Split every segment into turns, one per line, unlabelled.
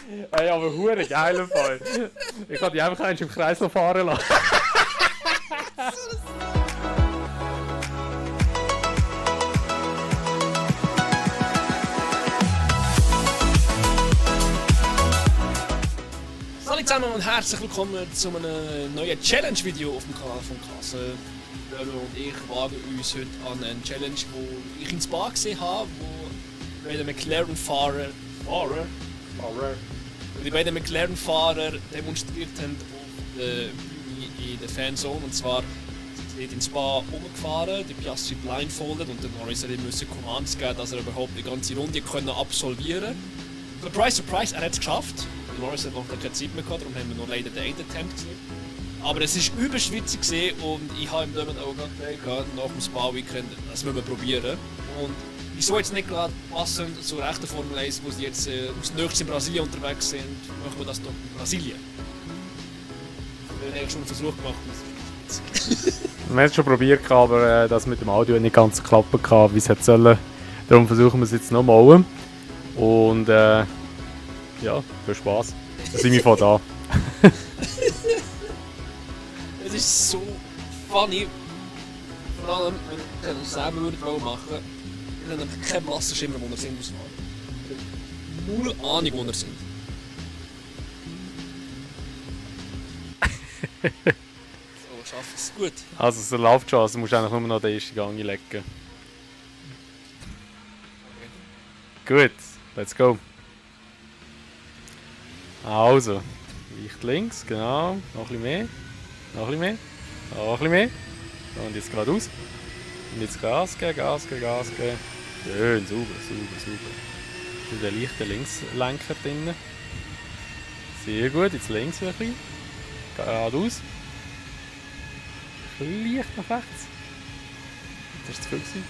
Hey, aber hure geiler Fall. Ich kann die einfach eins im Kreislauf fahren lassen.
Hallo zusammen und herzlich willkommen zu einem neuen Challenge-Video auf dem Kanal von Kassel. Lolo und ich wagen uns heute an eine Challenge, wo ich ins Bar gesehen habe, wo die beiden McLaren-Fahrer demonstriert haben auf der Bühne in der Fanzone. Und zwar sind sie ins Bar rumgefahren, die Piastri blindfolded und der Norris musste Commands geben, dass er überhaupt die ganze Runde absolvieren konnte. Surprise, surprise, er hat es geschafft. Norris hat noch keine Zeit mehr gehabt, darum haben wir noch leider den einen Attempt gesehen. Aber es war überschwitzig gesehen und ich habe im Dömen auch gerade nach dem Spa-Weekend, das müssen wir probieren. Und wieso jetzt nicht gerade passend zur rechten Formel 1, wo sie jetzt aus nächstes in Brasilien unterwegs sind, machen wir das doch in Brasilien. Wir haben eigentlich schon einen Versuch gemacht.
Wir haben es schon probiert, aber das mit dem Audio hat nicht ganz geklappt, wie es hätte sollen. Darum versuchen wir es jetzt nochmal. Und ja, viel Spaß. Da sind wir von da.
Es ist so funny. Vor allem, wenn wir es selber machen würden. Wir haben keinen Massenschimmer, wo wir sind. Null Ahnung, wo wir sind. So, schaffen es gut.
Also es läuft schon, also musst du eigentlich nur noch den ersten Gang einlegen. Gut, let's go. Also, leicht links, genau, noch ein bisschen mehr, noch ein bisschen mehr, noch ein bisschen mehr. Und jetzt geradeaus. Und jetzt Gas geben, Gas geben, Gas geben. Schön, sauber, sauber, sauber. Ist der leichte Linkslenker drin. Sehr gut, jetzt links wieder ein bisschen. Geradeaus. Leicht nach rechts. Das war zu viel gewesen.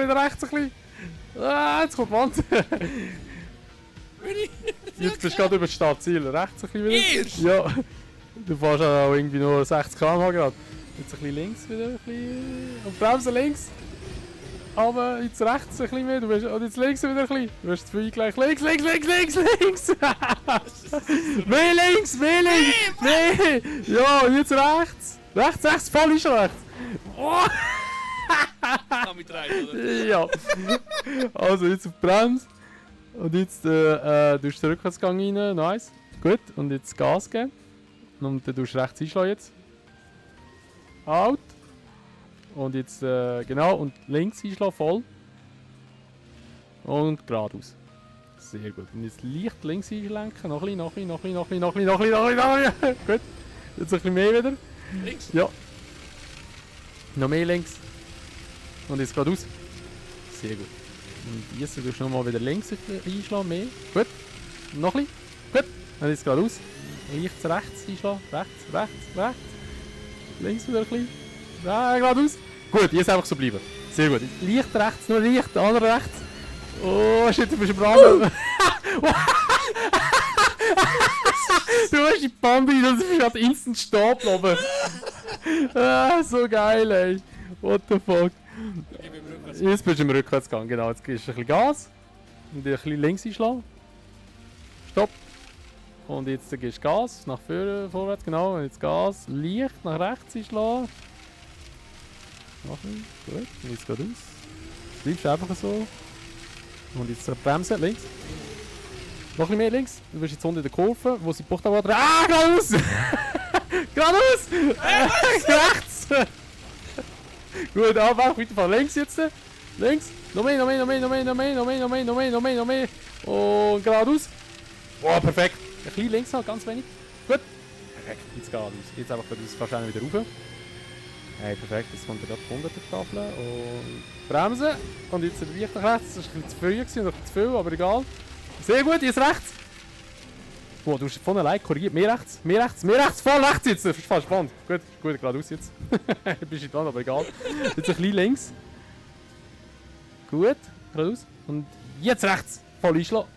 Wieder rechts ein bisschen. Jetzt kommt die Wand. Jetzt bist du gerade über das Startziel. Rechts ein bisschen wieder.
Erst?
Ja. Du fährst auch irgendwie nur 60 km/h gerade. Jetzt ein bisschen links wieder. Ein bisschen. Und bremsen links. Aber jetzt rechts ein bisschen mehr. Und jetzt links wieder ein bisschen. Du wirst zu viel gleich. Links, links, links, links, links. Mehr links, mehr links. Mehr. Ja, und jetzt rechts. Rechts, rechts, voll ist rechts. Oh.
Mit rein, oder?
Ja. Also jetzt auf die Bremse. Und jetzt tust du den Rückwärtsgang rein. Nice. Gut. Und jetzt Gas geben. Und dann tust du rechts einschlagen jetzt. Out. Und jetzt genau. Und links einschlagen voll. Und geradeaus. Sehr gut. Und jetzt leicht links einlenken. Noch ein bisschen, noch ein bisschen, noch ein bisschen, noch ein bisschen, noch ein bisschen, noch ein bisschen, noch ein bisschen. Gut. Jetzt ein bisschen mehr wieder.
Links?
Ja. Noch mehr links. Und jetzt geradeaus. Sehr gut. Und jetzt tust du nochmal wieder links einschlagen, mehr. Gut. Noch ein bisschen. Gut. Und jetzt geradeaus. Leicht rechts einschlagen. Rechts, rechts, rechts. Links wieder ein bisschen. Geradeaus. Gut, jetzt einfach so bleiben. Sehr gut. Leicht rechts, nur leicht, der andere rechts. Oh, shit, du bist im Rahmen. Du hast die Bambi, das ist gerade instant stehen geblieben. So geil, ey. What the fuck. Jetzt bist du im Rückwärtsgang, genau. Jetzt gibst du ein bisschen Gas. Und ein bisschen links einschlagen. Stopp. Und jetzt gibst du Gas nach vorne, vorwärts, genau. Und jetzt Gas leicht nach rechts einschlagen. Machen. Gut. Und jetzt geht aus. Bleibst einfach so. Und jetzt bremsen, links. Noch ein bisschen mehr links. Du bist jetzt unten in der Kurve, wo sie Bucht haben. Ah, geradeaus! Geradeaus! Rechts! Gut, einfach weiterfahren. Links jetzt. Links. Noch mehr, noch mehr, noch mehr, noch mehr, noch mehr, noch mehr, noch mehr, noch mehr, noch mehr, noch mehr. Und geradeaus. Wow, perfekt. Ein bisschen links noch, ganz wenig. Gut. Perfekt. Jetzt geradeaus. Jetzt einfach geradeaus. Wahrscheinlich wieder rauf. Hey, perfekt. Jetzt kommt gerade die 100er-Tafel. Und bremsen. Und jetzt leicht nach rechts. Das war ein bisschen zu früh gewesen, noch zu viel, aber egal. Sehr gut, jetzt rechts. Oh, du hast von allein korrigiert. Mehr rechts, mehr rechts, mehr rechts. Voll rechts jetzt. Das ist fast spannend. Gut, gut, geradeaus jetzt. Bist du dran, aber egal. Jetzt ein bisschen links. Gut, geradeaus. Und jetzt rechts. Voll einschlagen.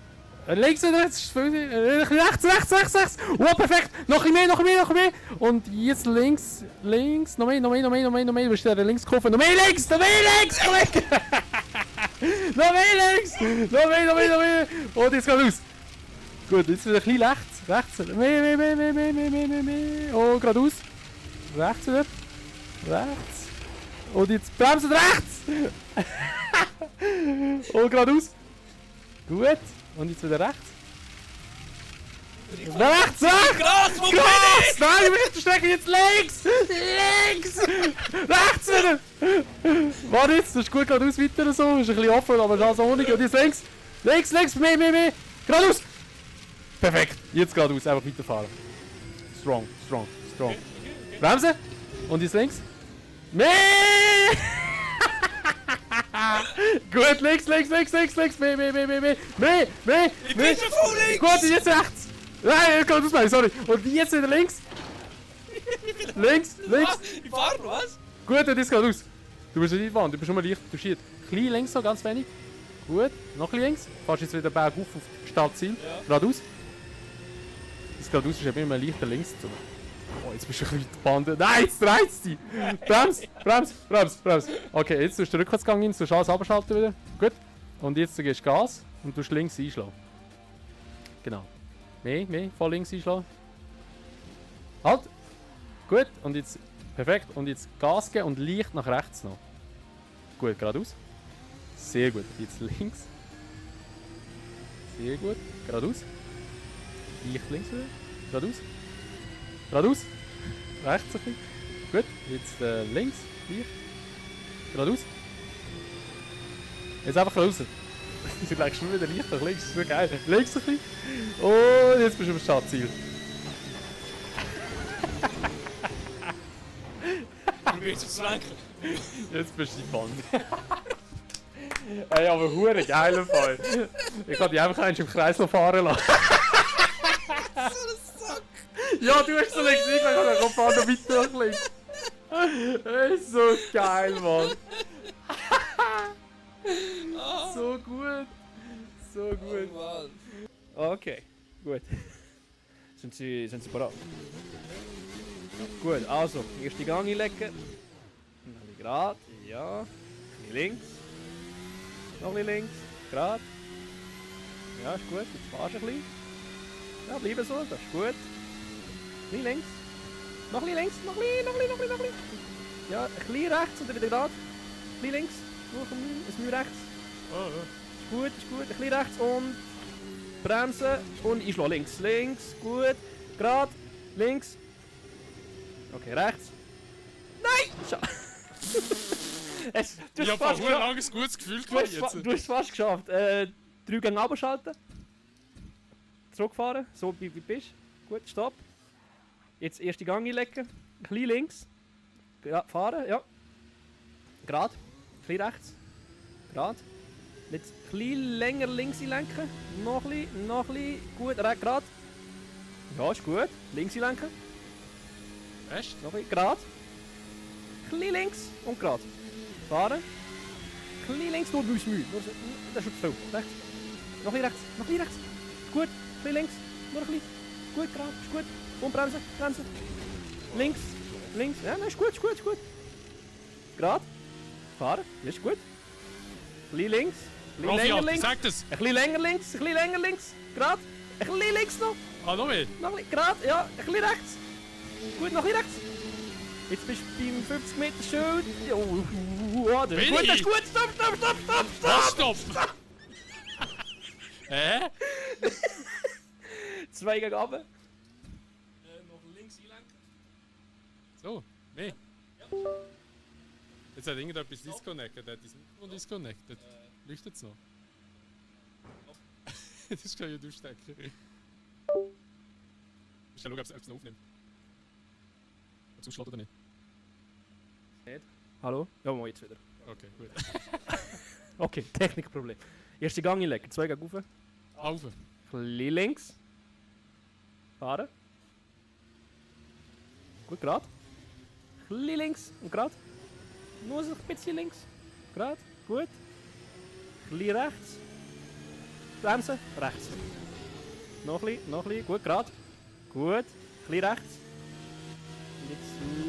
Links und rechts. Rechts, rechts, rechts, rechts. Oh, perfekt. Noch ein bisschen mehr, noch ein bisschen mehr, noch ein bisschen mehr. Und jetzt links, links. Noch mehr, noch mehr, noch mehr, noch mehr, noch mehr. Du bist der Linkskurve. Noch mehr links, noch mehr links. Noch mehr links. Noch mehr links. Noch mehr, noch mehr, noch mehr. Und jetzt geradeaus. Gut, jetzt wieder ein bisschen rechts. Rechts. Mehr. Oh, geradeaus. Rechts wieder. Rechts. Und jetzt bremsen rechts. Oh, geradeaus. Gut. Und jetzt wieder rechts. Rechts, rechts!
Krass, wo bin
Krass! Nein, wir stecken jetzt links! Links! Rechts wieder! Warte jetzt, das ist gut, geradeaus weiter so. Ist ein bisschen offen, aber das auch nicht. Und jetzt links! Links! Mehr! Geradeaus! Perfekt! Jetzt geradeaus, einfach weiterfahren. Strong. Bremsen! Und jetzt links. Mehr! Gut, links! Mehr!
Ich bin schon voll links!
Gut, und jetzt rechts! Nein, das meine ich, sorry. Und jetzt wieder links. Links.
Was? Ich fahr, was?
Gut, und jetzt geht aus. Du bist nicht warm, du bist schon mal leicht touchiert. Klein links noch, ganz wenig. Gut, noch ein bisschen links. Fährst jetzt wieder bergauf auf das Startziel.
Ja.
Geradeaus. Jetzt geradeaus ist immer leichter links zu. Oh, jetzt bist du ein bisschen gebandelt. Nein, jetzt dreht es dich. Brems. Okay, jetzt tust du den Rückwärtsgang hin, du alles abschalten wieder. Gut. Und jetzt gehst du Gas und tust links einschlagen. Genau. Mehr, voll links einschlagen. Halt! Gut, und jetzt, perfekt, und jetzt Gas geben und leicht nach rechts noch. Gut, geradeaus. Sehr gut, jetzt links. Sehr gut, geradeaus. Leicht links wieder, geradeaus. Rechts ein bisschen. Gut, jetzt links, leicht. Geradeaus. Jetzt einfach raus. Du legst schon wieder leicht nach links, das ist so geil. Links ein bisschen. Und jetzt bist du am Startziel.
Probier jetzt zu lenken.
Jetzt bist du die Band. Ey, aber hure geiler Fall. Ich kann dich einfach eins im Kreislauf fahren lassen.
So ein Sack!
Ja, du hast so links eingelegt, dann kommt fahren noch weiter nach links. Ey, so geil, Mann. So gut.
Oh, Mann.
Okay, gut. Sind Sie bereit? Gut, also, erste Gang einlegen. Noch ein bisschen gerade, ja. Ein bisschen links. Noch ein bisschen links, gerade. Ja, ist gut, jetzt fahrst du ein bisschen. Ja, bleiben so, das ist gut. Ein bisschen links. Noch ein bisschen links, noch ein bisschen. Ja, ein bisschen rechts und dann wieder gerade. Ein bisschen links, noch ein Mühe rechts. Ist gut, ein bisschen rechts und bremsen und einschlagen. Links, gut, gerade, links. Okay, rechts. Nein! Du
Ich
hast
hab
fast
ein langes gutes Gefühl gehabt jetzt.
du hast es fast geschafft. 3 Gänge abschalten. Zurückfahren, so wie du bist. Gut, stopp. Jetzt erste Gang einlegen. Ein bisschen links. Fahren, ja. Gerade. Ein bisschen rechts. Gerade. Jetzt ein bisschen länger links einlenken. Noch ein bisschen. Gut, gerade. Ja, ist gut. Links einlenken.
Echt?
Noch ein bisschen. Gerade. Ein bisschen links und gerade. Fahren. Ein bisschen links, nur Mühe. Das ist schon zu viel. Rechts. Noch ein bisschen rechts. Gut. Ein bisschen links. Nur ein bisschen. Gut, gerade. Ist gut. Und bremsen. Links. Ja, nein, ist gut. Gerade. Fahren. Ist gut. Ein bisschen links. Ein bisschen länger links.
Sag das!
Ein bisschen länger links. Gerade. Ein bisschen links noch.
Ah, noch mehr?
Noch ein bisschen. Gerade. Ja. Ein bisschen rechts. Gut, noch ein bisschen rechts. Jetzt bist du beim 50 Meter Schild. Oh, das ist gut, das ist gut. Stopp.
Stopp! Hä?
2 gegen runter.
Noch links einlenken. So, mehr. Jetzt hat irgendetwas disconnected. Hat das Mikrofon disconnected? Leuchtet es noch? Das kann ich ja durchstecken. Ich kann schauen, ob es noch aufnimmt. Ob es ausschlägt oder nicht.
Hallo? Ja, mal jetzt wieder.
Okay, gut.
Okay, Technikproblem. Erste Gang einlegen, 2 gegen rauf.
Auf.
Bisschen links. Fahren. Gut, gerade. Bisschen links und gerade. Nur so ein bisschen links. Gerade. Gut. Bisschen rechts. Bremsen. Rechts. Noch ein bisschen. Gut, gerade. Gut. Bisschen rechts. Jetzt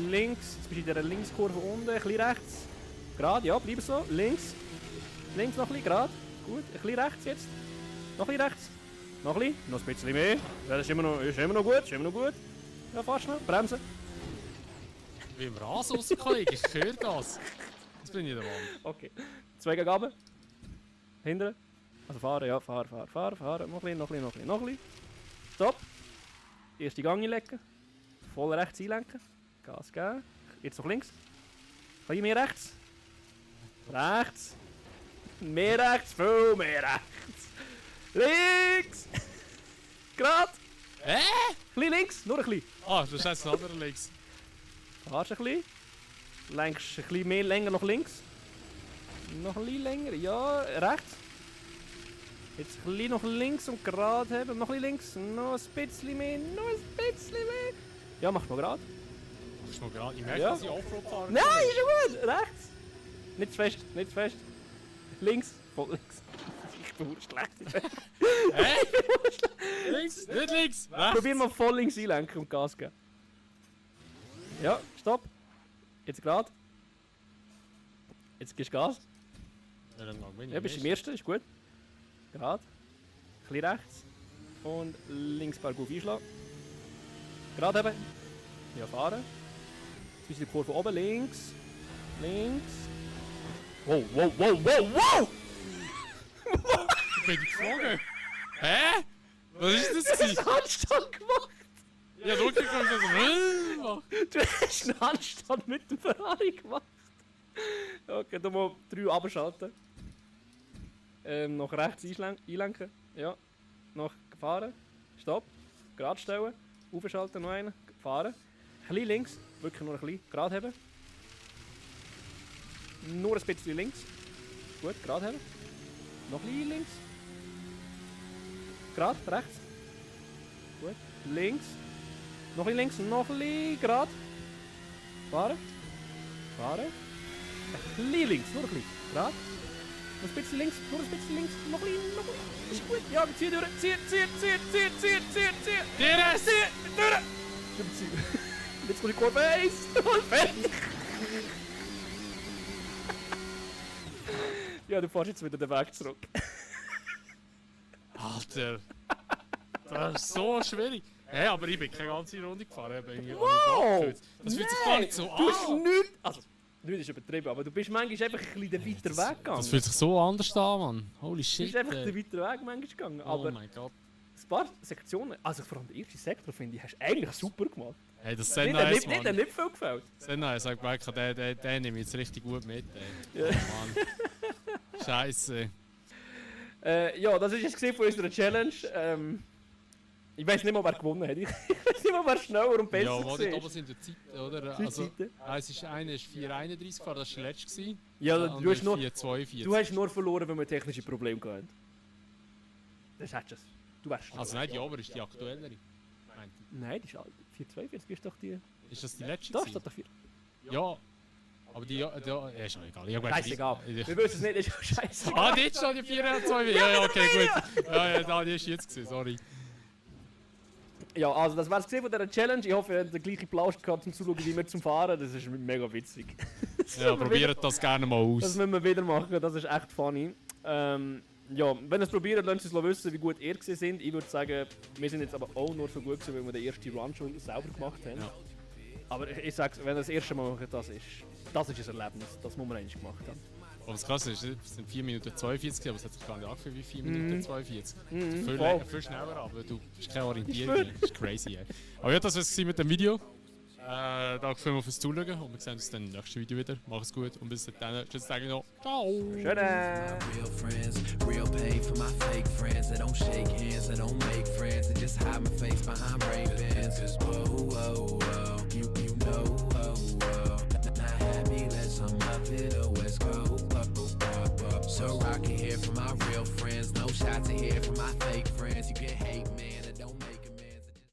links. Jetzt bist du in dieser Linkskurve unten. Ein bisschen rechts. Gerade. Ja, bleib so. Links. Links noch ein bisschen. Gerade. Gut. Ein bisschen rechts jetzt. Noch ein bisschen rechts.
Noch ein bisschen mehr. Ja, das ist immer noch gut. Ja, fast noch. Bremsen.
Wie im Rasen raus, Kollege, ich höre das. Das bin ich der Mann.
Okay. 2 gegen runter. Hinten. Also fahren, ja, fahren. Noch ein bisschen. Stopp. Erste Gang einlegen. Voll rechts einlenken. Gas geben. Jetzt noch links. Ein mehr rechts. Rechts. Mehr rechts. Viel mehr rechts. Links. Gerade. Klein links. Nur ein bisschen.
Ah, das ist jetzt ein anderer links.
Fahrst ein bisschen. Lenkst ein bisschen mehr länger nach links. Noch ein bisschen länger. Ja, rechts. Jetzt ein bisschen nach links und gerade haben. Noch ein bisschen links. Noch ein bisschen mehr. Ja, mach mal gerade.
Machst du mal gerade? Ich merke,
Ja.
dass ich Offroad fahre.
Nein, ist ja gut. Rechts. Nicht zu fest. Links. Voll links. Ich bin schlecht.
Links, nicht links. Rechts.
Probier mal voll links einlenken und Gas geben. Ja, stopp. Jetzt gerade. Jetzt gibst du Gas.
Ja, dann bin ich
Ja, bist du im ersten, ist gut. Gerade. Ein bisschen rechts. Und links bergauf einschlagen. Gerade eben. Ja, fahren. Jetzt bist du die Kurve oben. Links. Wow.
Ich bin geflogen. Hä? Was ist das gewesen?
Handstand gemacht.
Ja, so kriegst du so.
Du hast einen Handstand mit dem Ferrari gemacht. Okay, du mal 3 abschalten. Noch rechts einlenken. Ja. Noch fahren. Stopp. Gerade stellen. Aufschalten, noch einen. Fahren. Ein bisschen links. Wirklich nur ein bisschen. Gerade haben. Nur ein bisschen links. Gut, gerade haben. Noch ein bisschen links. Gerade, rechts. Gut. Links. Noch ein bisschen links. Noch ein bisschen gerade. Fahren. Ein bisschen links. Nur ein bisschen. Gerade. Noch ein bisschen links. Noch ein bisschen. Ist gut. Ja, zieh durch. Zieh. Durch. Jetzt kommt die Kurve 1. Fertig. Ja, du fährst jetzt wieder den Weg zurück.
Alter. Das ist so schwierig. Hä, aber ich bin keine ganze Runde gefahren.
Wow!
Das fühlt sich gar nicht so
Du hast
an.
nichts. Also, nichts ist übertrieben, aber du bist manchmal einfach ein bisschen weiter Weg gegangen.
Das fühlt sich so anders an, Mann. Holy
Du
shit.
bist einfach
ey.
den weiter Weg manchmal gegangen.
Oh
Aber
mein Gott.
ein paar Sektionen, also vor allem der erste Sektor, finde ich, hast du eigentlich super gemacht.
Hey, das
Nicht,
Senna ist,
nicht
Mann.
viel gefällt.
Senna, ich sag mal, den nehme ich jetzt richtig gut mit, ey.
Ja.
Oh Mann. Scheiße.
Ja, das war jetzt von unserer Challenge. Ich weiß nicht mal, wer gewonnen hat. Ich weiß nicht mal, wer schneller und besser
Ja, warte,
war.
oben sind die Zeiten, oder?
Die Zeiten?
Einer ist 4,31 gefahren, das war der letzte.
Ja,
Der
du
andere
hast, nur,
4,42.
du hast nur verloren, weil wir technische Probleme hatten. Das hättest du es. Du wärst schneller.
Also nein, die obere ist die aktuellere. Meinte ich.
Nein, die ist alt. 442 ist doch die...
Ist das die letzte?
Da
gewesen?
steht doch 4.
Ja. Aber die, ist auch egal. Ich
Scheißegal.
die-
Wir wissen es nicht, ist auch scheißegal.
Ah, die ist schon die 4,2. Ja, okay, gut. Ja, die ist jetzt gewesen, sorry.
Ja, also das war's von dieser Challenge. Ich hoffe, ihr habt den gleichen Plausch gehabt zum Zuschauen wie wir zum Fahren. Das ist mega witzig.
Ja, probiert das gerne mal
Das
aus.
müssen wir wieder machen, das ist echt funny. Ja, wenn ihr es probiert, lasst uns wissen, wie gut ihr gewesen sind. Ich würde sagen, wir sind jetzt aber auch nur so gut gewesen, weil wir den ersten Run schon selber gemacht haben.
Ja.
Aber ich sag's, wenn ihr das erste Mal macht, das ist ein Erlebnis. Das muss man eigentlich gemacht haben.
Aber das Krasse ist, es sind 4 Minuten 42, aber es hat sich gar nicht angefühlt wie 4 Minuten 42. Viel,
voll.
viel schneller, aber du hast keine Orientierung
Ich
mehr. Das ist crazy, ey. Aber ja, das war es mit dem Video. Danke vielmals fürs Zuschauen und wir sehen uns dann im nächsten Video wieder. Macht's gut und bis dann. Tschüss, sage ich noch. Ciao!
Schön!
Real friends, real pain for my fake friends that don't shake hands, that don't make friends, that just hide my face behind Ray-Bans. Cause whoa, you know, not happy, let some of it always go. So rocket here for my real friends, no shots in here for my fake friends. You can hate me.